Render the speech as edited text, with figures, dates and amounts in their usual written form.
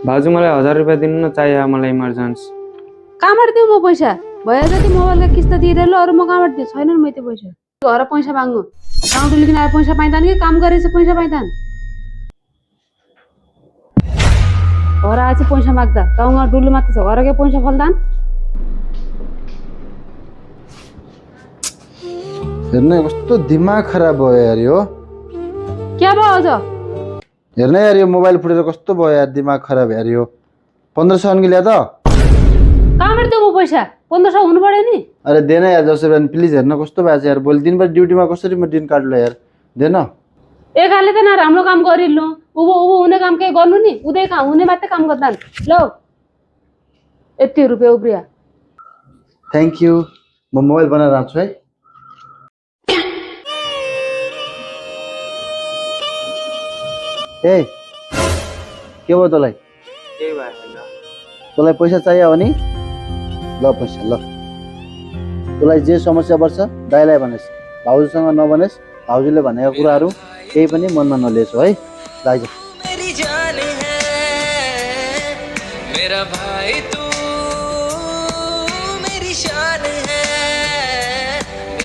भाउजू मलाई 1000 रुपियाँ दिनु न, चाहियो मलाई इमर्जेन्सी। कहाँबाट दिउँ म पैसा? भयो जति मोबाइलको किस्त तिरेर ल, अरू म कहाँबाट दिउँ? छैन नि मैले त्यो पैसा। घर पैसा माग्नु गाउँ डुलिकन आएर पैसा पाइँदैन कि काम गरेर पैसा पाइँदैन? घर आएछ पैसा माग्दा गाउँमा डुल्नु मात्र छ, घरकै पैसा फल्दान। हेर्न कस्तो दिमाग खराब भयो यार यो। क्या भयो अझ? हेर्न यार यो मोबाइल फुटेर कस्तो भयो यार, दिमाग खराब यार यो। 1500 ल्या त। कहाँबाट दिउँ म पैसा? 1500 हुनु पर्यो नि। अरे देन यार जसरी भए प्लिज, हेर्न कस्तो भएको छ यार। भोलि दिनभर ड्युटीमा कसरी म दिन काट्ला यार, देन। एक हालले त न राम्रो काम गरिल्नु, उभो उभो हुने काम केही गर्नु नि, उदय हुने मात्रै काम गर्दान। ल यति रुपियाँ उब्रिया। थ्याङ्क यू, म मोबाइल बनाएर आउँछु है। ए के भयो तँलाई? केही भएको छैन। तँलाई पैसा चाहियो भने ल पैसा ल। तँलाई जे समस्या पर्छ दाइलाई भनेस्, भाउजूसँग नभनेस्। भाउजूले भनेको कुराहरू केही पनि मनमा नलिएछौ है। दाइ मेरी जान है मेरा भाई तू